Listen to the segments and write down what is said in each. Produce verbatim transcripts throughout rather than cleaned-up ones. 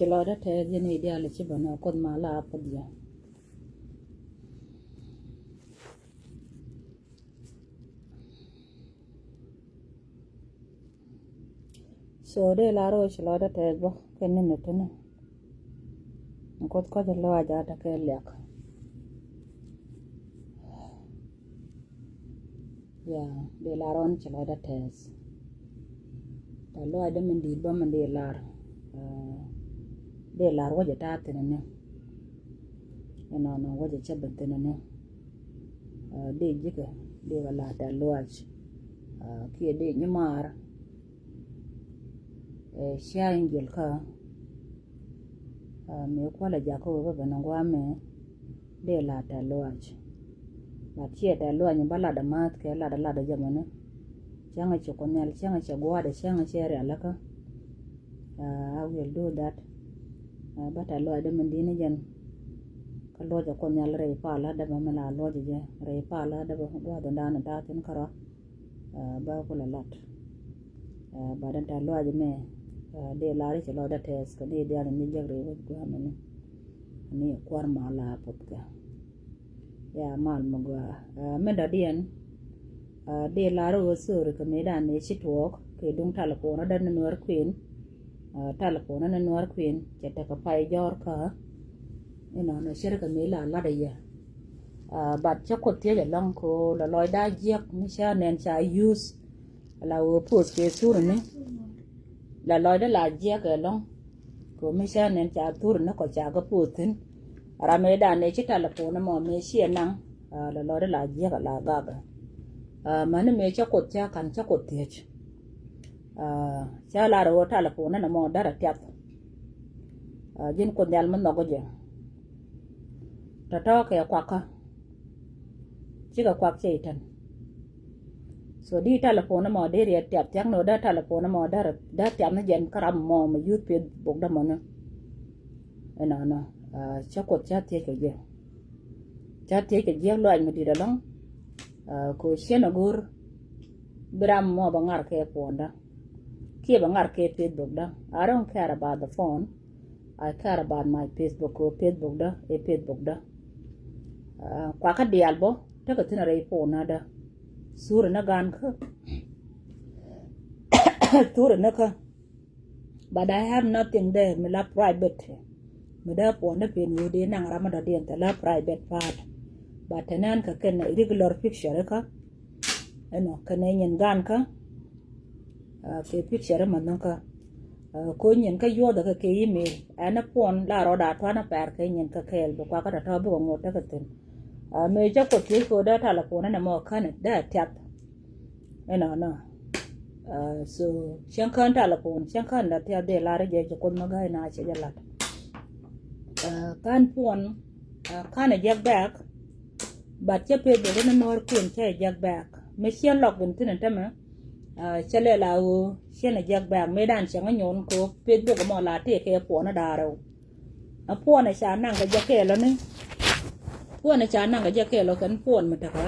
Ci lɔcdä tɛth yɛn i̱ diaal i̱ ci bä nɔ Kuoth mal a puɔth yɛ. So dee lar ɣöö ci lɔcdä tɛth bä kɛ ni̱n i̱ tini. Kuoth kɔc lɔaac a tekɛ liak. Ya, dee lar ɣän ci lɔcdä tɛth. Tɛth lɔaacdä min di̱i̱t bä min dee lar. Dee lar wäcɛ ta̱a̱ thi̱n ni. Ɛnɔnɔ wäcɛ cä ben thi̱n ni. Dee ji̱kɛ dee kɛ lar tɛth lɔaac. Kiɛ dee nyimaar. Cia in jiɛl kä mëë kualɛ jakä wee bä ben in guamɛ. Dee lar tɛth lɔaac. Lat ciɛ tɛth lɔaac in bä lat a ma̱a̱th kɛ lat a lat a jɛ mɛni. Cäŋ a cɛ Kuoth Nhial, cäŋ a cɛ gua̱a̱dɛ, cäŋ a cɛ rialikä. I will do that. Bä tɛth lɔaacdä min di̱t ni jɛn. Kä luɔcɛ Kuoth Nhial rɛy pal a däbä mi la luɔcɛ jɛ rɛy pal a däbä gua̱a̱th in da̱a̱n in ta̱a̱ thi̱n kärɔa. Bä kulɛ lat. Bat in tɛth lɔaac mɛ dee lar i̱ ci lɔcdä tɛth kɛ ni diaal in ni jek rɛy wec gua̱a̱mɛ ni. Ni kua̱r mal a puɔth kɛ. Ya mal mi gɔaa. Min dɔ̱diɛn dee lar i̱ ɣöö thöri kɛ mëëdan ni ci tuɔɔk kɛ duŋ talipon däni nuäär kuën. Talipon ni nuäär kuën cɛ tekɛ pay jɔ̱ɔ̱r kä. Inɔnɔ cɛ rikɛ mëë la lat a yɛ. Bat cä Kuoth thiec ɛlɔ̱ŋ kɛ ɣöö la lɔcdä jiäk mi cä nɛn ca use. La ɣöö post kɛ thuruni. La lɔcdä la jiäk ɛlɔ̱ŋ kɛ ɣöö mi cä nɛn ca thuruni kɔ ca kɛ post thi̱n. Ram mëëdan ni ci talipon mɔ mëë ciɛ naŋ. La lɔcdä la jiäk a la gak. Mäni mëë cä Kuoth cä ka̱n cä Kuoth thiec. Cä lar ɣöö talipon ni mɔ därɛ tiath. Ji̱n Kuoth Nhial mi nhɔk jɛ. Tɔ̱tɔ̱ kɛ kuakä. Cikɛ kuak cɛ itän. So di talipon mɔ dee riɛt tiath thia̱k ni ɣöö dee talipon mɔ dee tiath ni jɛn kä ram mɔ mi yuth peth bok dämɔni. Inɔnɔ cä Kuoth cä thiec kɛ jɛ. Cä thiec kɛ jiäk lɔaac mi di̱t ɛlɔ̱ŋ. Kɛ ɣöö ciɛn a go̱r bi ram mɔ bɛ ŋar kɛ puɔ̱ndä. Kiɛ bɛ ŋar kɛ peth bok dä. I don't care about the phone. I care about my Facebook kɛ ɣöö peth bok dä ɛ peth bok dä. Kuakä diaal bä tekɛ thi̱n rɛy puɔ̱ndä. Thuri ni ga̱a̱nkä. Thuri ni kä. But I have nothing there mi la private. Mi dee puɔ̱ndä pen ɣöö dee naŋ ram mi dɔ̱diɛn thil la private part. But te nɛn kɛ kɛn regular picture kä. Ɛnɔ kɛn ɛ nyin ga̱a̱nkä. Kɛ picture ma nhɔkä. Ko nyin kä yuɔthɛ kɛ kɛ email ɛn ɛ puɔn la rɔɔd a tuan ɛ pɛr kɛ nyin kä kɛɛl bi kuakä tɔ̱tɔ̱ bikɛ ŋot tekɛ thi̱n. Mëë cä Kuoth thiec kɛ ɣöö dee talipon ɛn ɛmɔ känɛ dee tiath. Ɛnɔnɔ. So cäŋ kän talipon cäŋ kän la tiath dee lar jɛ cɛ Kuoth mi gäi na cɛ jɛ lat. Kän puɔn känɛ jek bɛɛk. But cä peth bok ni nuɔr kun cä jek bɛɛk mi ciɛn lɔk in thi̱n in tämɛ. Cä lɛ la ɣöö ciɛn a jek bɛɛk mëëdan cäŋ a nyuɔn kɛ ɣöö peth bok mɔ la tëë kɛ puɔn a da̱rɛ ɣöö a puɔn a ca naŋ kɛ jɛ kɛɛl ɔ ni. Puɔn a ca naŋ kɛ jɛ kɛɛl ɔ kɛn puɔn mi tekɛ.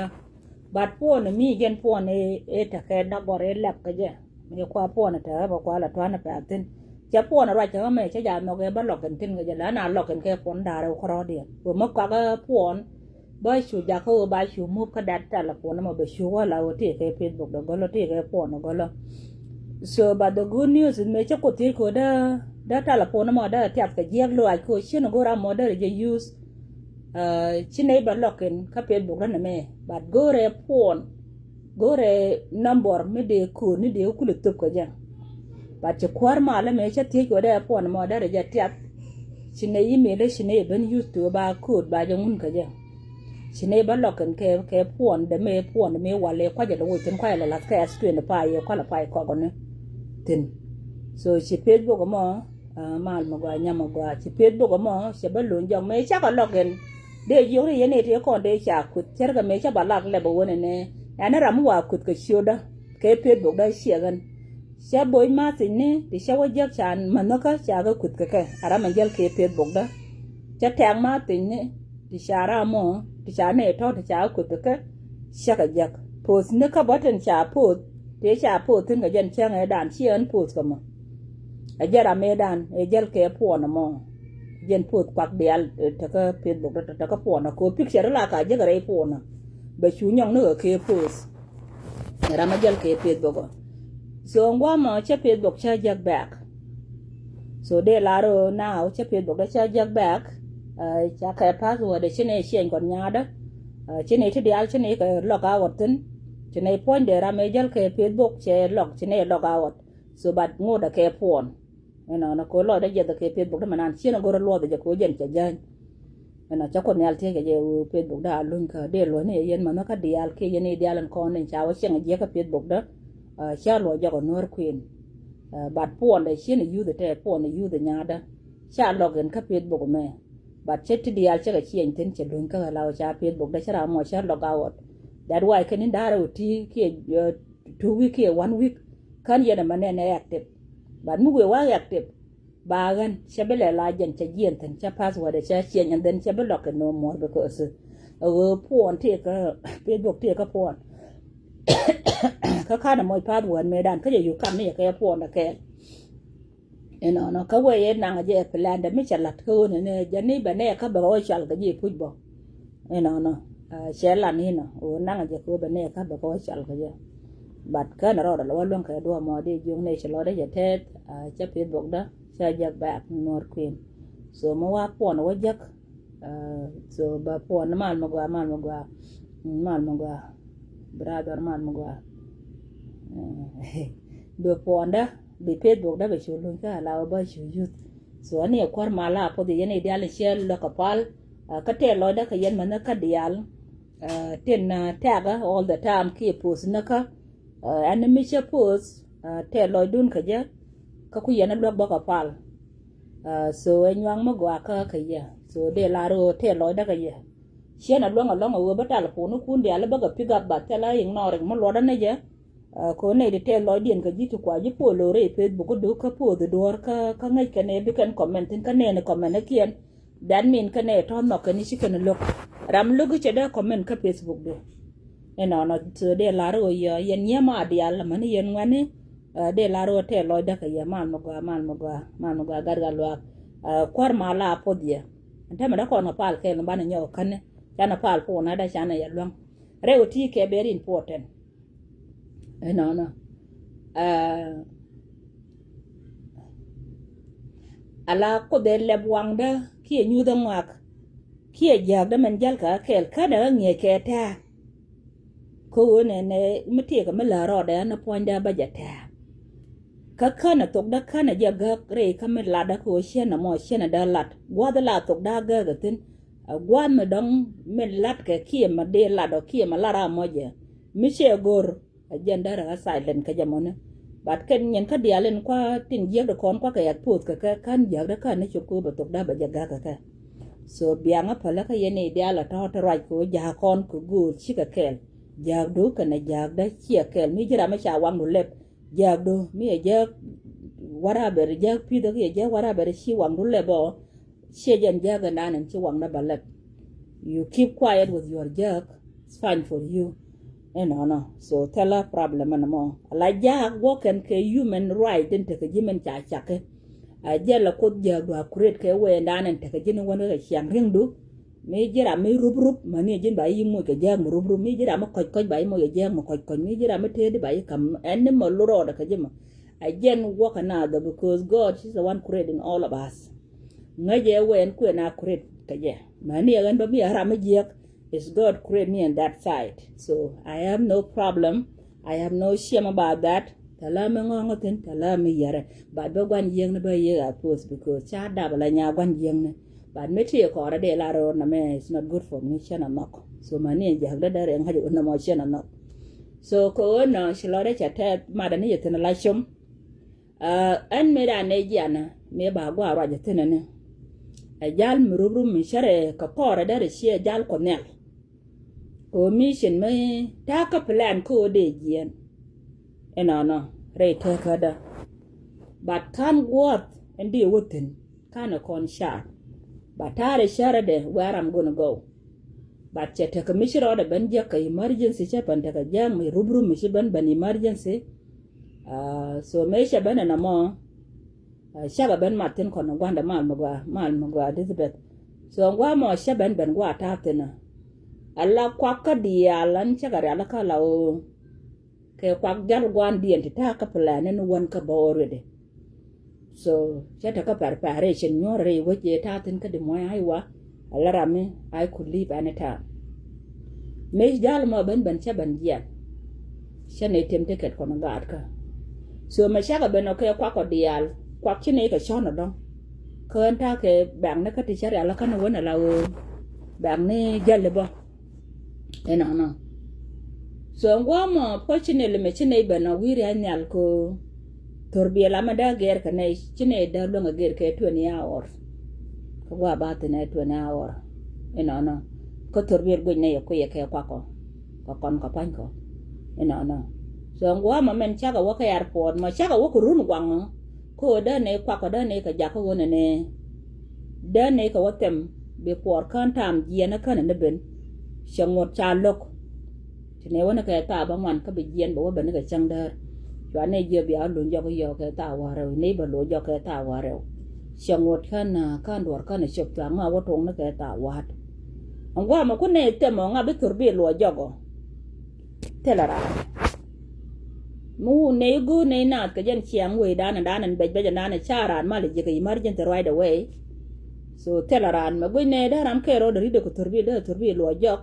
But puɔn mi jɛn puɔn ëë tekɛ nagɔr ëë lɛp kɛ jɛ. Mi kua puɔn a tekɛ bɛ kua la tuan a pɛth thi̱n. Cɛ puɔn a ruac kɛ ɣä mɛ cɛ ja nhɔk ëë bä lɔk kɛn thi̱n kɛ jɛ la na lɔk kɛn kɛ puɔn da̱rɛ ɣöö kärɔɔdiɛn. Wä mi kuak ɛ puɔn. Bä cu jakä wä ba cu mup kä dat talipon mɔ bɛ cu wä la wä tëë kɛ Facebook dɔ gɔlɔ tëë kɛ puɔn gɔlɔ. So but the good news is mëë cä Kuoth thiec kɛ wä dee dee talipon mɔ dee tiath kɛ jiɛk luaac kɛ wä cin go̱o̱r amɔ dee rɛ jɛ use. Ci nɛy bɛ lɔk in kä Facebook dee nɛ mɛ but go̱o̱rɛ puɔn. Go̱o̱rɛ number mi dee ko̱o̱n ni dee kulɛ thöp kɛ jɛ. But ci kuäär malä mëë cä thiec kɛ wä dee puɔn mɔ dee rɛ jɛ tiath. Ci nɛy email ci nɛy ben use to ba code ba jɛ ŋun kɛ jɛ. Ci nɛy bä lɔk kɛn kɛ kɛ puɔn dɛ mëë puɔn dɛ mëë walɛ kuacɛ lɛ woc thi̱n kuacɛ lɛ lath kɛ ɛth tuɛn dɛ pay yɛ kualɛ pay kɔkɔni. Thi̱n. So ci Facebook mɔ mal mɔ gɔaa nyam mɔ gɔaa ci Facebook mɔ cɛ bä lo̱ny jɔk mëë cakɛ lɔk kɛn. Dee jiök ri yɛn ëë ti kɔn dee ca kuth cärkɛ mëë cä ba lak lɛp ɛ wänɛ nɛ ɛn ram mi wa kuth kɛ ciötdä. Kɛ Facebook dä ciɛ ɣän. Cä bo̱o̱c ma thi̱n ni ti cä wä jiäk ca mänh nhäkä ca kɛ kuth kɛ kɛ a ram a jäl kɛ Facebook dä. Cä tɛ̈k ma thi̱n ni ti ca ram mɔ ti ca nɛ tɔ̱ ti ca kɛ kuth kɛ kɛ. Cä kɛ jiäk poth ni kä bä tin ca poth ti ca poth thi̱n kɛ jɛn cäŋ ɛ dan ci ɣän poth kɛ mɔ. Ɛ jɛ ram mëëdan ɛ jäl kɛ puɔnä mɔ. Jɛn poth kuak diaal, eh, tekä Facebook dä tekä puɔnä kɛ picture la ka jek rɛy puɔnä. Bɛ cu nyɔŋ ni kɛ kɛ post. Ɛ ram ɛ jäl kɛ Facebook. So ŋuamɔ cɛ Facebook cɛ jek back. So dee lar ɣöö now cɛ Facebook dä cɛ jek back. Eh, ca kɛ password ci nɛ ciɛny kɔn nyaadä. Eh, ci nɛ ti diaal ci nɛ kɛ log out thin. Ci nɛ puɔ̱ny dee ram ɛ jäl kɛ Facebook cɛ log, ci nɛ log out. So but ŋot ɛ kɛ puɔn. Inɔnɔ kɛ lɔcdä jiɛth kɛ Facebook dä mɛ nan ciɛn a go̱r a luɔth jɛ kɛ jɛn cɛ jäny. Inɔ cɛ Kuoth Nhial tiee kɛ jɛ ɣöö Facebook dä a luny kä dee luɔ̱ny ni yɛ yɛn mɛ mɛ kä diaal kiɛ yɛn i̱ diaal in kɔn in ca wä cieŋ jiɛk kä Facebook dä. Ah, ca luɔc jɔk a Nuɔr Queen. Ah, but puɔn dɛ ciɛn a youth tɛ puɔn a youth a nyaadä. Ca log in kä Facebook mɛ. But cɛ ti diaal cɛ kɛ ciɛny thin cɛ luny kä la wä ca Facebook dä cɛ ram mɔ cɛ log out. That why kɛ ni da̱rɛ wä ti kiɛ, eh, two week kiɛ one week. Kän yɛn ɛmɛ nɛn ɛ active. But mi wëë wä active. Ba ɣän cɛ bi lɛ la jɛn cɛ jiɛn thin cɛ password cɛ ciɛny and then cɛ bi lɔk kɛ no more because, uh, ɣöö puɔn tëë kä Facebook tëë kä puɔn. Kä kan ɛmɔ password mëëdan kä jɛ yuk kam ni yɛ kɛ puɔn dɛ kɛɛl. Inɔnɔ kä wee yɛ naŋ jɛ plan dɛ mi cɛ lat kä ɣöö nɛ jɛ ni bɛ nɛ kä bɛ ɣöö cɔal kɛ ji̱ puc bɔ. Inɔnɔ, ah, cɛ lan inɔ ɣöö naŋ jɛ kä ɣöö bɛ nɛ kä bɛ ɣöö cɔal kɛ jɛ. But kän rɔɔdɛ lɔ wä luäŋ kɛ duɔ̱ɔ̱mɔ di jiöŋ nɛ cɛ lɔdɛ jɛ tɛth, ah, cɛ Facebook dä cɛ jek back Nuɔr Queen. So mi wa puɔn wä jek. Ah, so ba puɔn mal mi gua, mal mi gua, mal mi gua, brother mal mi gua. Bi puɔn dä bi Facebook dä bɛ cu luny kä ala wä ba cu youth. So ani ɛ kuäär mal a puɔth yɛn i̱ diaal in ciɛ lɔk a pal. Ah, kä tɛɛ lɔcdä kä yɛn mɛ ni kä diaal. Ah, tin, ah, tɛgä all the time kiɛ post ni kä. Ah, ɛn mi cɛ post, ah, tɛɛ lɔcdun kä jɛ. Kä ku yɛn a luäk bä kä pal. Ah, so ɛ nyuaŋ mi gɔaa kä kä yɛ. So dee lar ɣöö tɛɛ lɔcdä kä yɛ. Ciɛn a luäŋ a lɔŋ a ɣöö bä telephone ni kun diaal bä kɛ pick up ba thilɛ ignoring mi luɔtdä ni jɛ. Ah, kɛ ɣöö nɛy ti tɛth lɔcdiɛn kɛ ji̱ ti kua ji̱ puɔl lo̱r rɛy Facebook du kä poth duɔ̱ɔ̱r kä, kä ŋäc kɛn ɛ bi kɛn comment thin kä nɛɛni comment ni kiɛn. That mean kä nɛy tɔ̱ nhɔk kɛn i̱ ci kɛn lo̱k. Ram lo̱k i̱ cɛ dee comment kä Facebook du. Inɔnɔ so dee lar ɣöö yɛ, yɛn nyiee ma diaal amäni yɛn ŋuɛ̈ni, ah, dee lar ɣöö tɛth lɔcdä kɛ yɛ mal mi gɔaa, mal mi gɔaa, mal mi gɔaa gat gat luaak. Ah, kuäär mal a puɔth yɛ. Ɛn täämɛ dee kɔn kɛ pal kɛɛl banɛ nyɔk käni. Canɛ pal puɔn adä canɛ yɛ luäŋ. Rɛw ti kɛ very important. Inɔnɔ. Ah, ala Kuoth ɛ lɛp waŋdä kiɛ nyuuth ɛ ŋɔak kiɛ jääkdä mɛn jäl kɛ kɛɛl känɛ ɣä ŋi̱eec kɛ tɛ̱̈ɛ̱̈. Kä ɣöö nɛ nɛ mi tëëkɛ mi lät rɔɔdɛ ni puɔ̱nydä bä jɛ tɛ̱̈ɛ̱̈. Kä känɛ thokdä känɛ jɛ gäk rɛy kä mi latdä kɛ ɣöö ciɛn ɛmɔ ciɛn ɛ dee lat gua̱a̱th la thokdä gäk ɛ thi̱n. Ɛ gua̱a̱th mi dɔ̱ŋ mi latkɛ kiɛ mi dee lat ɔ kiɛ mi lat a mɔcɛ. Mi cɛ go̱r ɛ jɛn dee rɛ ɣä silent kä jɛ mɔni. But kɛn nyɛn kä diaal in kua tin jiäkdɛ kɔn kua kɛ yat poth kɛ kɛ kän jiäkdɛ kän ni cop kɛ wä bɛ thok dee bɛ jɛ gäk kɛ kɛ. So biaŋä päl kä yɛn i̱ diaal ɛ tɔ̱ ti ruac kɛ wä ja̱a̱k kɔn kɛ go̱o̱r cikɛ kɛɛl. Ja̱a̱kdu kɛnɛ ja̱a̱kdä ciɛ kɛɛl mi ji̱ ram mi ca waŋdu lɛp. Ja̱a̱kdu mi ɛ jääk whatever, jääk pi̱thä kiɛ jääk whatever ci waŋdu lɛp ɔ. Ciɛ jɛn jääk ɛn dan ɛn ci waŋdä bä lɛp. You keep quiet with your jääk, it's fine for you. Ɛnɔnɔ. So thilɛ problem ɛn mɔ. Ala jääk guɔk kɛn kɛ human right in tekɛ ji̱ mɛn ca cakɛ. A jɛl a Kuoth jääkdu a create kɛ wee ɛn dan ɛn tekɛ ji̱ ni wän kɛ ciaŋ ri̱ŋdu. Mi ji̱ ram mi rup rup, mäni ji̱n ba yi moc kɛ jääk mi rup rup. Mi ji̱ ram mi kɔc kɔc ba yi moc kɛ jääk mi kɔc kɔc. Mi ji̱ ram mi tëëdi ba yi kam ɛn ni mɔ lurɔɔdɛ kɛ ji̱ mɔ. A jɛn guɔk kɛ naath ɔ, because God is the one creating all of us. Ŋäcɛ wee ɛn kuɛ na create kɛ jɛ. Mäni ɛ ɣän bä mi a ram mi jiäk, is God create me on that side. So I have no problem. I have no shame about that. Tɛ la mi ŋɔ̱ŋ thi̱n, tɛ la mi yɛrɛ. But bä gua̱n jiäkni bä yiëk a poth, because ca dap ala nya gua̱n jiäkni. But mi ti kɔrɛ dee la ro̱o̱r na mɛ, it's not good for me, cɛn a nhɔk. So mäni ɛ jääk dee dee rɛ ŋa̱c ɛ wä na mɔ cɛn a nhɔk. So kɛ ɣöö nɔ ci lɔcdä cɛ tɛth madɛ ni yɛ thi̱n a la com. Ah, ɛn mëë dan ɛ jianä mëë ba gua̱a̱r ruac ɛ thi̱n ɛni. Ɛ jal mi rup rup mi cärɛ kɛ kɔɔrɛ derɛ ciɛ jal Kuɔth Nhial. Kɛ ɣöö mi cin mi ta̱a̱ kä plan kä ɣöö dee jiɛɛn. Ɛnɔnɔ rɛy tëkädä. But ka̱n guɔ̱ɔ̱th ɛn dee wä thi̱n ka̱n ɛ kɔn car. But ta̱a̱rɛ cärädɛ where I'm gonna go. But cɛ tekɛ mi ci rɔɔdɛ ben jiäk kɛ emergency, cɛ pɛn tekɛ jiäk mi rup rup mi ci ben ben emergency. Ah, so mëë cɛ ben ɛn ɛmɔ. Cakɛ ben mat thin kɔn gua̱ndɛ mal mi gua, mal mi gua Elizabeth. So gua mɔ cɛ ben ben gua ta̱a̱ thin. Ala kuak kä diaal an cakɛ rial kä la ɣöö kɛ kuak jal gua̱n diɛn ti ta̱a̱ kä plan ni wän kä bä already. So cɛ te kä preparation nyuɔ̱r rɛy wec jɛ ta̱a̱ thin kä di muɔ̱c Iowa. Ala ram mi I could leave anytime. Mëë jal mɔ ben ben cɛ ben jiɛn. Cɛ nɛ tem ticket kɔn gaat kä. So mɛ cakɛ ben ɔ kɛ kuak ɔ diaal kuak ci nɛ kɛ cɔn ɔ dɔ̱ŋ. Kä ɛn ta̱a̱ kɛ bɛ̈k ni kä ti cɛ rial kä ni wen ala ɣöö bɛ̈k ni jäl bä. Inɔnɔ. So ɛn guamɔ puɔ̱c ci nɛ limɛ ci nɛ ben ɔ wi̱i̱ ria̱c nhial ko. Thor biɛ lamɛ dee gɛr kɛ nɛ ci nɛ dee luäŋ a gɛr kɛ twenty hours. Kä gua ba thin ɛ twenty hour. Inɔnɔ. Kä thor biɛ guic nɛ yɛ kuiɛ kɛ kuakɔ. Kɛ kɔn kɛ pua̱nykɔ. Inɔnɔ. So ɛn guamɔ mɛn cakɛ wä kɛ airport mɔ cakɛ wä kɛ run guaŋɔ. Ko dee nɛ kuak kɔ dee nɛ kɛ jak kä ɣöö nɛ nɛ dee nɛ kɛ wä thɛm. Bi kuɔɔr kään tam jiɛn kä nɛ ni ben. Cɛ ŋuɔ̱t ca lo̱k. Ti nɛ wä ni kɛ thaa bä ŋuan kä bi jiɛn bɛ wä ben ni kɛ cäŋ däär. Cua nɛ jiɛ bia wä luny jɔk i̱ yɔɔ kɛ thaa wa̱a̱ rɛw nɛ bɛ lo̱ jɔk kɛ thaa wa̱a̱ rɛw. Cɛ ŋuɔ̱t kään kään duɔ̱ɔ̱r kään cop cua ŋɔak wä toŋ ni kɛ thaa wa̱a̱t. Ɛn guamɔ ku nɛ thɛm ɔ ŋa bi thor bi luɔ jɔk ɔ. Thilɛ raan. Mi wun nɛy go̱o̱r nɛy naath kɛ jɛn ciaŋ wecdan dan ɛn bɛc bɛc ɛn dan ɛ ca raan mal ji̱ kɛ emergency right away. So thilɛ raan mɛ guic nɛy dee ram kɛ rɔɔdɛ ri̱t ɛ kɛ thor bi dee thor bi luɔ jɔk.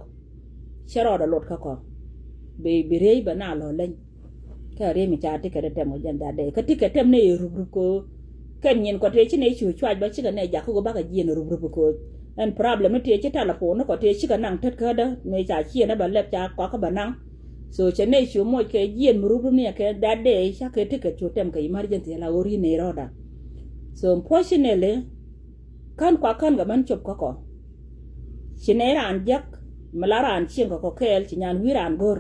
Cɛ rɔɔdɛ lot kä kɔ. Bi bi riey bɛ na lɔ leny. Kɛ riey mi ca ticket tɛm kɛ jɛn that day kä ticket tɛm nɛy rup rup kɛ ɣöö kɛn nyin kɔ tëë ci nɛy cu cuac bä cikɛ nɛy jakä ɣöö bakɛ jiɛn rup rup kɛ ɣöö ɛn problem ni tëë ci telephone ni kɔ tëë cikɛ naŋ tet kädä mëë ca ciɛn ɛ bä lɛp ca kɔakä bä naŋ. So cɛ nɛy cu moc kɛ jiɛn mi rup rup ni ɛ kɛ that day ca kɛ ticket cu tɛm kɛ emergency la ɣöö ri nɛy rɔɔda. So unfortunately kän kuak kän kɛ män cop kä kɔ. Ci nɛy raan jiäk mi la raan cieŋ kɛ kɔ kɛɛl ci nyan wi̱i̱ raan go̱r.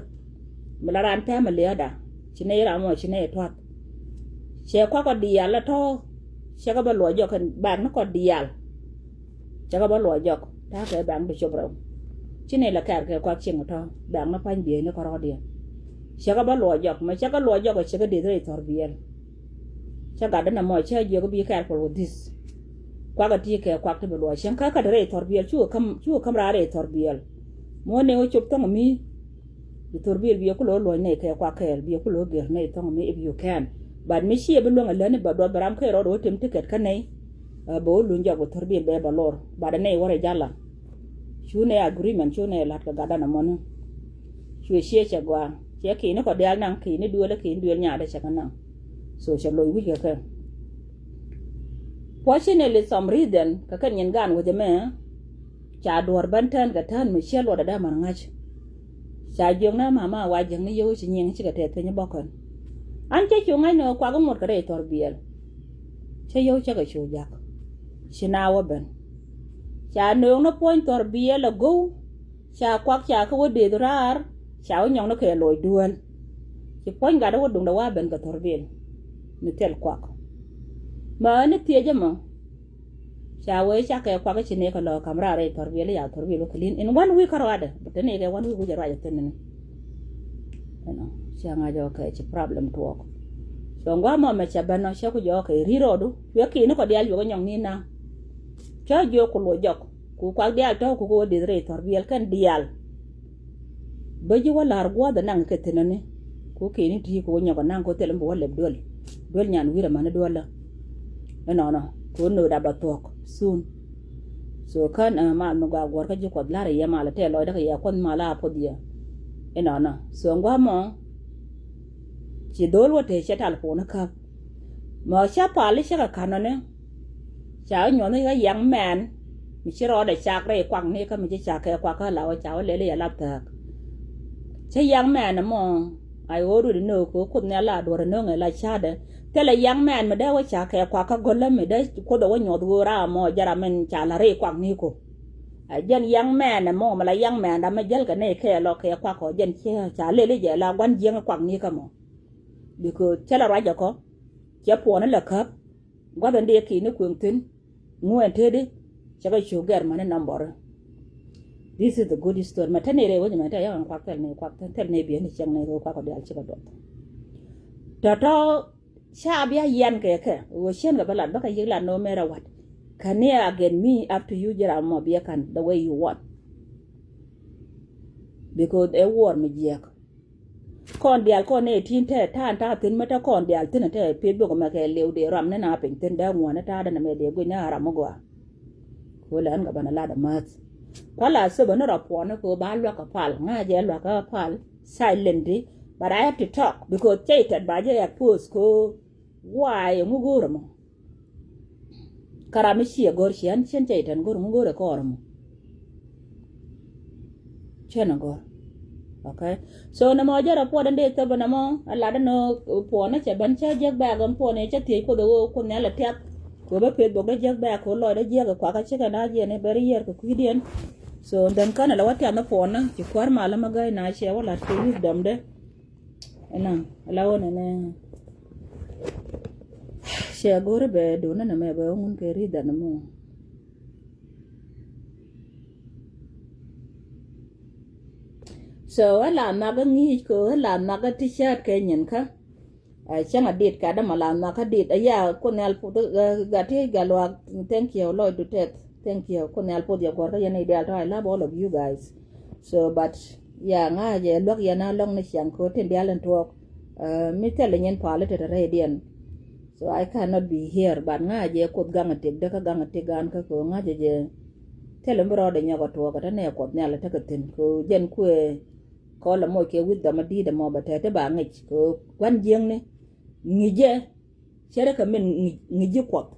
Mi la raan pɛm a liäda ci nɛy raan mɔ ci nɛy tuath. Cɛ kuak kɔ diaal la tɔ̱. Cɛ kɛ bä luɔc jɔk kɛn bak ni kɔ diaal. Cɛ kɛ bä luɔc jɔk ta̱a̱ kɛ bak ni bi cop rɛw. Ci nɛy la kɛɛr kɛ kuak cieŋ tɔ̱ bak ni pa̱ny bieyni kɔ rɔɔdiɛn. Cɛ kɛ bä luɔc jɔk mɛ cɛ kɛ luɔc jɔk cɛ kɛ deth rɛy thɔr biɛl. Cä gatdä nɔmɔ cä jiök bi careful with this. Kuak a ti kɛ kuak ti bi luɔc cäŋ kä kä te rɛy thɔr biɛl cukɛ käm cukɛ käm raar rɛy thɔr biɛl. Muɔ nɛ wä cop thɔŋ mi. Bi thor biɛl bi ku lo̱ luɔc nɛ kɛ kuak kɛɛl bi ku lo̱ gɛr nɛ thɔŋ mi if you can. But mi ciɛ bi luäŋ a läni ba duɔth ba ram kɛ rɔɔd wä tem ticket kä nɛy. Bɛ wä luny jɔk bi thor biɛl bɛ ba lor but nɛ wä rɛ jala. Cu nɛ agreement cu nɛ lat kɛ gatdä nɔmɔ ni. Cuɛ ciɛ cɛ gɔaa. Cɛ ki̱ni kɔ diaal naŋ ki̱ni duël ki̱ni duël nyaatdä cɛ kɛ naŋ. So cɛ loc wi̱c kɛ kɛ. Fortunately some reason kɛ kɛn nyin gaan wecɛ mɛ. Ca duɔ̱ɔ̱r ben tɛn kɛ tään mi ciɛ luɔt adä mär ŋa̱c. Ca jiök nä mama wa jiäkni yio̱w ci nyiŋ cikɛ tɛth piny bɔkän. An cä cu ŋa̱c ni ɣä kuak iŋot kɛ rɛy thɔr biɛl. Cä yio̱w cä kɛ cu jak. Ci na wä ben. Ca nööŋ ni puɔ̱ny thɔr biɛl a go̱w. Ca kuak ca kä wä deth raar ca wä nyɔk ni kɛ loc duel. Ci puɔ̱ny gat wä duŋdɛ wa ben kɛ thɔr bil. Mi thil kuak. Ma ni thiec ɛmɔ. Ca wee ca kɛ kuak ci ni kɛ lɔ kam raar i̱ thɔr bil ya thɔr bil wä kɛ lin in one week kärɔadɛ. Bi te ni kɛ one week wi̱c a ruac a thin ni. Ɛnɔ cia ŋa̱c ɔ kɛ ci problem tuɔɔk. Cɔ ŋuamɔ mɛ ca ben ɔ cɛ ku jɔɔk kɛ ri rɔɔdu. Cuɛ ki̱ni kɔ dial yuɔk nyɔk ni naŋ. Cɔ jiök ku luɔc jɔk. Ku kuak diaal tɔ̱ ku kɛ wä deth rɛy thɔr biɛl kɛn diaal. Bä ji̱ wä la̱r gua̱a̱th ɛ naŋ kɛ thi̱n ɛni. Ku kɛni ti̱i̱ kɛ wä nyɔk ɛ naŋ kɛ wä thil ɛn bi wä lɛp duel. Duel nyan wi̱r ɛmani duel ɛ. Inɔnɔ kɛ wä nööt a bɛ thuɔ̱k soon. So kän ɛ mal mi gɔaa guɔ̱r kä ji̱ kuɔth la̱r ɛ yɛ mal ɛ tɛɛ lɔcdä kɛ yɛ kuɔth mal a puɔth yɛ. Inɔnɔ so ɛn gua̱a̱mɔ. Ci dho̱l wä tëë cɛ tal puɔ̱ni käp. Mɛ cä pal i̱ cä kɛ ka̱n ɔni. Ca wä nyuɔ̱th i̱ ɣä yɛŋ mɛn mi ci rɔɔdɛ cak rɛy kuak ni kä mi ci cak kɛ kuak kä la wä ca wä lɛl i̱ yɛ la thääk. Cä yɛŋ mɛn ɛmɔ. Ay ɣöö rut inöök kɛ kuoth ni ala duɔ̱r inöök ŋɛ la ca̱dɛ. Thilɛ yɛŋ mɛn mi dee wä cak kɛ kuak kä gölä mi dee kuoth ɛ wä nyuɔ̱th ɣöö ram mɔ jɛ ram min ca la rɛy kuak ni ko. Ɛ jɛn yɛŋ mɛn ɛmɔ mi la yɛŋ mɛn ram mi jäl kɛ ni kɛ lɔ kɛ kuak kɔ jɛn ciɛ ca lɛl i̱ jɛ la gua̱n jiäŋ kuak ni kä mɔ. Because cä la ruac jɛ kɔ cɛ puɔ̱ni la käp. Gua̱th ɛn dee ki̱ni kueŋ thi̱n. Ŋu ɛn tëëdi cɛ kɛ cu gɛr mäni nambɔri. This is the good story mɛ te ni rɛy wec mɛ te yɛ kɛn kuak thɛl ni kuak thɛl ni biɛ ni cɛŋ ni kɛ kuak kɔ diaal cikɛ duɔth. Tɔ̱tɔ̱ Ca bia yian kɛ kɛ ɣöö cien kɛ bä lat bä kɛ yik lat no matter what. Kɛ ni a get me up to you ji̱ ram mɔ bia kan the way you want. Because ɛ wuɔr mi jiɛk. Kɔn diaal kɔn ni tin te ta̱a̱ ta̱a̱ thin mi te kɔn diaal thin te pith bok mɛ kɛ liw dee ram ni na piny thin dee ŋuɔni ta̱a̱ dee na mɛ dee guic ni a ram mi gɔaa. Ko lɛ ɛn kɛ bä na lat a math. Kuala sebe ni rɔ puɔni ko ba luak a pal ŋa jɛ luak a pal silently. But I have to talk because cɛ itat ba jɛ expose ko why ŋu go̱o̱r mɔ. Ka ram mi ciɛ gɔ̱r ciɛ ɛn cien cɛ itat go̱o̱r ŋu go̱o̱r ɛ kɔɔr mɔ. Cien a gɔ̱r. Okay. So nɛ mɔ jɛ rɔ puɔt ɛn dee thop nɛ mɔ a lat ɛn puɔni cɛ ben cɛ jek bɛk ɛn puɔni cɛ thiec kuoth ɛ ɣöö kuoth nhial ɛ tiath. Ko bä peth bok dee jek bɛk ko lɔc dee jek ɛ kuak ɛ cikɛ na jiɛn ɛ bɛr yiɛr kɛ kui̱diɛn. So then känɛ la wä tiath ni puɔni ci kuäär mal ɛmɛ gäi na ciɛ wä lat kɛ wisdom dee. Ɛnɔ ala wä nɛnɛ. Cɛ go̱ri bɛ do̱n nɛnɛ mɛ bɛ wä ŋun kɛ ri̱th ɛn mɔ. So ɛ la nhak ɛ ŋi̱i̱c ko ɛ la nhak ɛ ti cäät kɛ nyin kä. Ɛ cäŋ a dit ka dämɛ la nhak ɛ dit ɛ ya kun nhial puth ɛ gat ti gat luak. Thank you Lord du tɛth. Thank you kun nhial puth yɛ guɔ̱r kä yɛn i̱ diaal tɔ I love all of you guys. So but ya ŋa̱ jɛ luäk yɛn a lɔ̱ŋ ni ciaŋ ko tin diaal in tuɔɔk. Mi thil in nyin pali tet rɛy diɛn. So I cannot be here but ŋa̱ jɛ kuoth gaŋ a tik däkä gaŋ a tik gan kä ko ŋa̱ jɛ jɛ. Thil in bi rɔɔdɛ nyɔk a tuɔɔk a te nɛ kuɔth nhial a tekɛ thin ko jɛn kuɛ. Kɔ lɛ moc kɛ wisdom a di̱i̱t ɛmɔ bɛ tɛt ti ba ŋic kɛ gua̱n jiäkni. Ŋi̱cɛ cɛ rɛ kɛ min ŋi̱c ji̱ kuɔth.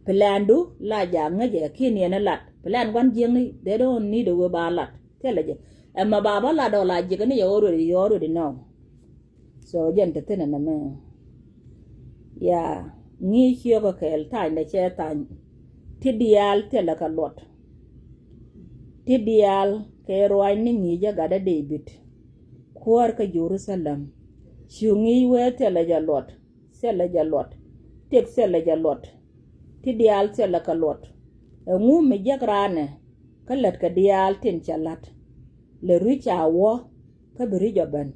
Plandu la ja ŋäcɛ ki̱n yɛn ɛ lat plan gua̱n jiäkni they don't need a wee ba lat. Thilɛ jɛ ɛmɛ ba bä lat ɔ la jiäkni yɛ already yɛ already know. So jɛn te thin ɛnɛ mɛ. Ya ŋi̱i̱c ciökä kɛɛl tha̱a̱nydɛ cɛ tha̱a̱ny. Ti diaal thilɛ kɛ luɔt. Ti diaal kɛ ruaacni ŋi̱i̱cä gatdä Dee-bid. Kuäär kä Jɛ-ru-tha-lɛm. Cu ŋi̱i̱c wee thilɛ jɛ luɔt. Thilɛ jɛ luɔt. Tëk thilɛ jɛ luɔt. Ti diaal thilɛ kɛ luɔt. Ɛŋu mi jiäk raanɛ kä lät kɛ diaal tin cɛ la̱t. Lɛ rui̱c a wä kä bi ri̱c ɔ ben.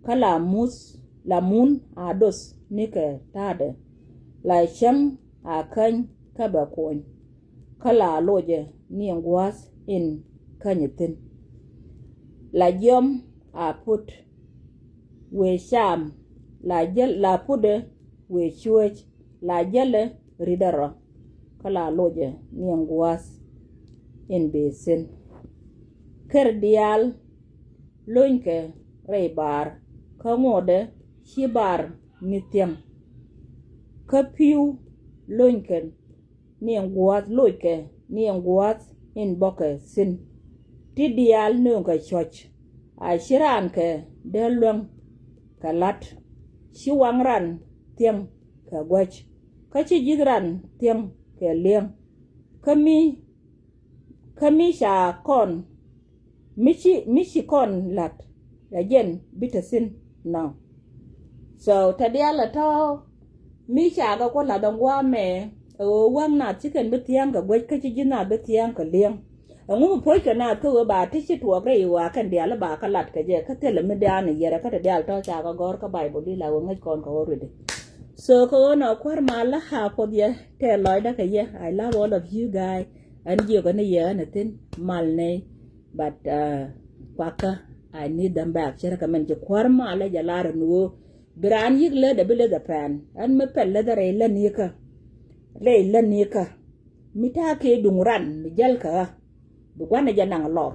Kä la muth la mun a doth nikɛ ta̱a̱dɛ. La cäŋ a käny kä bɛ kuɔny. Kä la locɛ ni in gua̱a̱th in känyɛ thi̱n. La jiɔm a put wëë cam la jäl la putdɛ wëë cuëëc la jälɛ ri̱t ɛ rɔ. Kä la locɛ ni in gua̱a̱th in bëë thi̱n. Ker diaal lonykɛ rɛy baar kä ŋotdɛ ci baar mi thiäŋ. Kä pi̱w lonykɛ ni in gua̱a̱th lockɛ ni in gua̱a̱th in bɔkɛ thi̱n. Ti diaal nööŋkɛ cuɔ̱c a ci raankɛ dee luäŋ kɛ la̱t. Ci waŋ ran thiäŋ kɛ guäc kä ci ji̱th ran thiäŋ kɛ li̱eŋ. Kä mi kä mi ca kɔn mi ci mi ci kɔn la̱t ɛ jɛn bi te thi̱n nɔ. So te diaal ɛ tɔ̱ mi ca kɛ kuɔ la̱t ɛn gua̱a̱mɛ. Ɛ ɣöö wäŋ naath ci kɛn bi thia̱a̱ŋ kɛ guäc kä ci ji̱ naath bi thia̱a̱ŋ kɛ li̱eŋ. Ɛŋu mi puɔ̱ckɛ naath kä ɣöö ba ti ci tuɔɔk rɛy ɣöö a kɛn diaal i̱ ba kä la̱t kɛ jɛ kä thilɛ mi diaal ni yɛrɛ kä te diaal tɔ̱ ca kɛ gɔ̱r kä Baibol i̱ la ɣöö ŋäc kɔn kɛ ɣöö ruëdɛ. So kɛ ɣöö nɔ kuäär mal la a puɔth yɛ tɛɛ lɔcdä kɛ yɛ. I love all of you guys. Ɛn jiök ɛn i̱ yɛ ɛn ɛ thi̱n mal nɛy. But kuakä I need them back. Cɛ rɛ kɛ mɛn ci kuäär malä jɛ lar ɛn ɣöö bi raan yi̱k lätdɛ bi läth ɛ pɛn ɛn mi pɛl läth ɛ rɛy län yikä. Rɛy län yikä mi ta̱a̱ kɛ duŋ ran mi jäl kɛ ɣä. Bi gua̱n ɛ jɛ naŋ lɔr.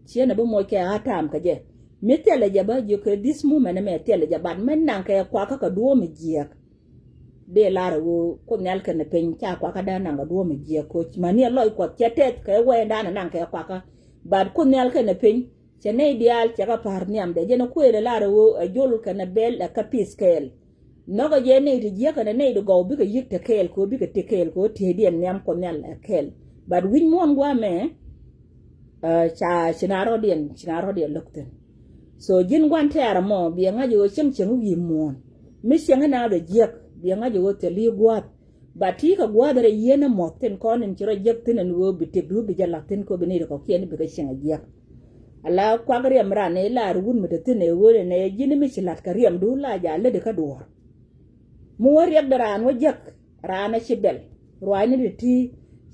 Ciɛ nɛ bi moc kɛ ɣä ta̱a̱m kɛ jɛ mi thilɛ jɛ bä jiök kɛ this moment ɛmɛ thilɛ jɛ but mi naŋ kɛ kuakä kɛ duɔ̱ɔ̱m ɛ jiääk. Dee lar ɛ ɣöö Kuoth Nhial kɛnɛ piny ca kuakä dee naŋ kɛ duɔ̱ɔ̱m ɛ jiääk koc mäni ɛ lɔc Kuɔth cɛ tɛth kɛ wɛɛdan ɛ naŋ kɛ kuakä. But Kuoth Nhial kɛnɛ piny cɛ nɛy diaal cɛ kɛ pa̱a̱r nhiamdɛ jɛn ɛ kuëël ɛ lar ɛ ɣöö ɛ jol kɛnɛ bɛl ɛ kä pith kɛɛl. Nhɔkɛ jɛ nɛy ti jiäk kɛnɛ nɛy ti gɔw bikɛ yi̱k te kɛɛl kɛ ɣöö bikɛ ti kɛɛl kɛ ɣöö tieydiɛn nhiam Kuɔth Nhial ɛ kɛɛl. But wi̱c muɔ̱ɔ̱n gua̱a̱mɛ. Ca ci na rɔ̱diɛn ci na rɔ̱diɛn lo̱k thi̱n. So ji̱n gua̱n tɛɛr ɛmɔ biɛ ŋa̱c ɣöö cieŋ cieŋ wi̱i̱ muɔ̱ɔ̱n mi cieŋ ina bɛ jiäk biɛ ŋa̱c ɣöö thil i̱ gua̱a̱th. Ba ti̱i̱ kɛ gua̱a̱th rɛy yieen ɛ muɔ̱th thi̱n kɔn in ci rɔ jiäk thi̱n ɛn ɣöö bi tiɛkdu bi jɛ la̱th thi̱n kɛ ɣöö bi nɛy ti kɔ̱kiɛn i̱ bikɛ cieŋ ɛ jiäk. Ala kuak riɛm ran ɛ i̱ lar wut mi te thi̱n ɛ ɣöö nɛ ji̱n mi ci la̱t kɛ riɛmdu la ja̱ lätdi kä duɔ̱ɔ̱r. Mi wä riɛk di raan wä jek, raan a ci bɛl. Ruaacni ti ti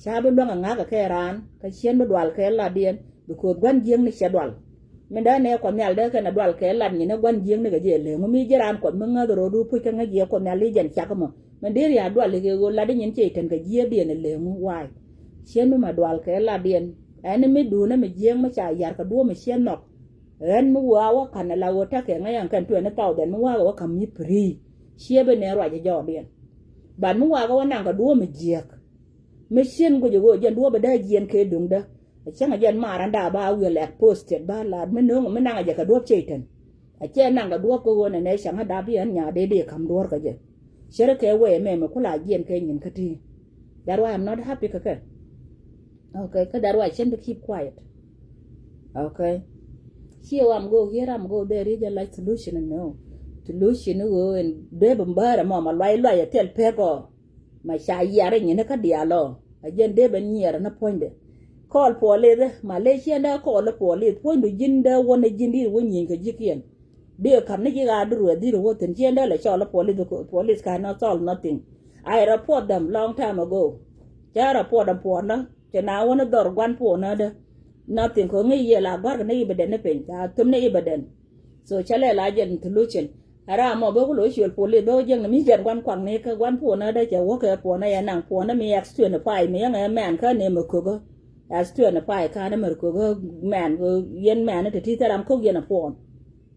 ca bi luäŋ a ŋa̱kä kɛ raan, kä ciɛn bi dual kɛ latdiɛn, because gua̱n jiäkni cɛ dual. Min dee nɛ Kuɔth Nhial dee kɛn a dual kɛ lat nyin ɛ gua̱n jiäkni kɛ jɛ leŋ mi ji̱ raan Kuɔth mi ŋäth ro̱du puc kä ŋäc yɛ Kuɔth Nhial i̱ jɛn cak mɔ. Min dee ria dual kɛ ɣöö lat i̱ nyin cɛ itɛn kɛ jiäkdiɛn ɛ leŋ wa̱a̱. Ciɛn mi ma dual kɛ latdiɛn. Ɛn mi duunä mi jiäk mi ca yar kɛ duɔ̱ɔ̱p mi ciɛn nhɔk. Ɣän mi wä a wä ka̱n ala ɣöö tekɛ ŋäc ɛn kɛn twenty thousand mi wa̱a̱ kɛ wä ka̱m mi free. Ciɛ bi nɛ ruac ɛ jɔɔdiɛn. But mi wa̱a̱ kɛ wä naŋ kɛ duɔ̱ɔ̱p mi jiäk. Mi cien guic ɣöö jɛn duɔ̱ɔ̱p ɛ dee jiɛn kɛ duŋdä. Ɛ cäŋ ɛ jɛn maran da ba wiɛl exposed ba laat mi no̱o̱ŋ mi naŋ ɛ jɛ kɛ duɔ̱ɔ̱p cɛ itɛn. Ɛ cɛ naŋ kɛ duɔ̱ɔ̱p kɛ ɣöö nɛ nɛ cäŋ ɛ dap yɛn nyaat dee dee ka̱m duɔ̱ɔ̱r kɛ jɛ. Cɛ ri kɛ wee mɛ mi ku la jiɛn kɛ nyin kä ti. That why I'm not happy kɛ kɛ. Okay, kä that why cien bi keep quiet. Okay. Ciɛ wa mi go̱o̱k here am go̱o̱k there is a like solution in no. Solution in go̱o̱k in dee bi mbäärɛ mɔ ma luay luay a thil pek ɔ. Ma ca yiar in nyin kä diaal ɔ. A jɛn dee ben nyiɛr ni puɔ̱nydɛ. Call police, ma le cien dee call police. Puɔ̱nydu ji̱n dee wän a ji̱n di wä nyin kɛ ji̱kiɛn. Dee kam ni ji̱ ɣaa di ruɛ dhir wä thin cien dee lɛ call police, police cannot solve nothing. I report them long time ago. Ca report them puɔ̱nä. Cɛ na wä ni dhɔr guan puɔ̱nä dee. Nothing kɛ ŋi̱i̱c yɛ la gua̱rkɛ ni evident ni piny. Ca thom ni evident. So ca lɛ la jɛn solution. Ɛ ram mɔ bä ku lo̱c ciöl police bä wä jiäkni mi jɛn guan kuakni kä guan puɔ̱nä dee cɛ wä kɛ puɔ̱nä yɛ naŋ puɔ̱nä mi X twenty five mi yɛn ɛ mɛn kä ni mɛ kökä. X twenty five kä ni mɛ kökä mɛn kɛ yɛn mɛn ni te ti thil ram kök yɛn ɛ puɔ̱n.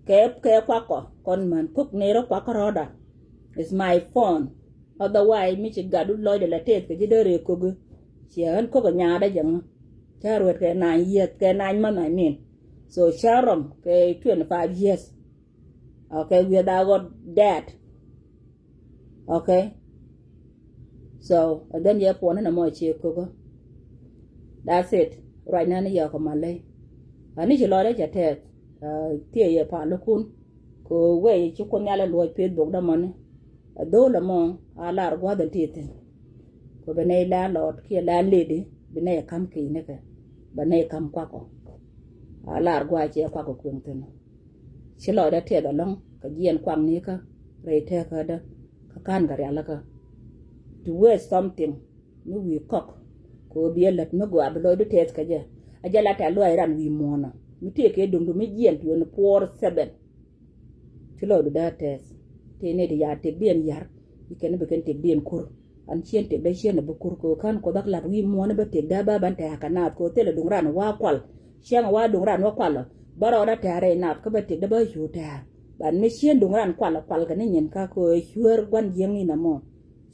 Kɛ kɛ kuak kɔ kɔn män kök ni rɔ kuak kä rɔɔda. It's my phone. Otherwise mi ci gat du lɔcdɛ la tɛth kɛ ji̱ dee ree kökä. Ciɛ ɣän kök ɛ nyaadä jɛ ŋä. Ca ruet kɛ nine years kɛ nine month I mean. So ca rɔm kɛ twenty five years. Okay, wiɛ dha ɣɔt dad. Okay. So and then yɛ puɔn ni na mɔ cie kökä. That's it. Right now ni yɛ kɔ malɛ. Ani ci lɔcdɛ cɛ tɛth. Thiɛ yɛ pal kun. Kɛ wee ci Kuoth Nhial ɛ luɔc Facebook dämɔni. Ɛ dho̱o̱l ɛmɔ a lar gua̱th ɛn ti thi̱n. Kɛ bi nɛy landlord kiɛ landlady bi nɛy ɛ ka̱m ki̱i̱nikɛ. Bɛ nɛy ka̱m kuakɔ. A lar gua̱a̱c cɛ kuakɔ kueŋ thi̱n. Ci lɔcdä tiɛth ɛlɔ̱ŋ kɛ jiɛn kuaknikä rɛy tɛkädä kä ka̱n kɛ rialikä. To waste something mi wi̱i̱ kɔk kɛ ɣöö biɛ lät mi gɔaa bi lɔcdu tɛth kɛ jɛ. A jɛ la tɛ̈th luaac ran wi̱i̱ muɔ̱ɔ̱nä mi tëëkɛ duŋdu mi jiɛn twenty four seven. Ci lɔcdu dee tɛth tëë nɛy ti ya̱a̱ tëkdiɛn ya̱r. I̱ kɛn bi kɛn tëkdiɛn kur. An ciɛn tëkdä ciɛn bi kur kɛ ɣöö ka̱n Kuoth ɣä lat wi̱i̱ muɔ̱ɔ̱n bä tëkdä bä ban tɛ̱̈ɛ̱̈ kɛ naath kɛ ɣöö thilɛ duŋ ran wa kual. Ciɛŋ wa duŋ ran wa kual ɔ bä rɔɔdä tɛ̱̈ɛ̱̈ rɛy naath kä bä tëkdä bä cu tɛ̱̈ɛ̱̈. Ban mi ciɛn duŋ ran kual ɔ kual kɛ ni nyin ka kɛ ɣöö cuäär gua̱n jiäkni nɔmɔ.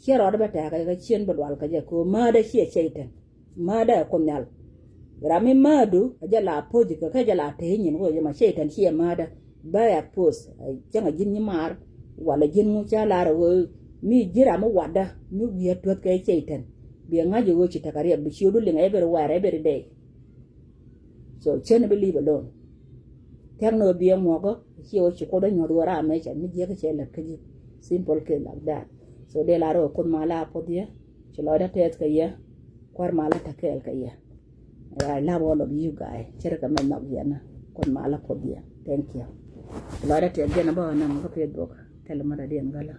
Ciɛ rɔɔdä bä tɛ̱̈ɛ̱̈ kɛ kɛ ciɛn bä dual kɛ jɛ kɛ ɣöö määtdä ciɛ cɛy-tan. Määtdä ɛ Kuoth Nhial. Ram mi määtdu a jɛ la po̱c kɛ kä jɛ la tëë nyin kɛ ɣöö jɛ ma cɛy-tan ciɛ määtdä. Bä expose cäŋ a ji̱n nyimaar. Walɛ ji̱n ŋu ca lar ɛ ɣöö mi ji̱ ram mi watdä mi wi̱i̱ a tuäth kɛ cɛy-tan. Biɛ ŋa̱c ɛ ɣöö ci tekɛ riɛk bi ciötdu liŋ ɛ everywhere every day. So cän bi leave alone. Tɛ̈k ni ɣöö biɛ ŋuɔ̱kä ciɛ ɣöö ci Kuoth ɛ nyuɔ̱th ɣöö ram mɛ cɛ mi jiäk cɛ lät kä ji̱. Simple case like that. So dee lar ɣöö Kuoth ma la puɔth yɛ ci lɔcdä tɛth kɛ yɛ. Kua̱r ma la te kɛɛl kɛ yɛ. I love all of you guys. Cɛ rɛ kɛ mɛ nhɔk yɛn. Kuoth ma la puɔth yɛ. Thank you. Ci lɔcdä tɛth jɛn a bä ɣän nɛmɛ kä Facebook. Thilɛ mɛ rɛ diɛn gälä.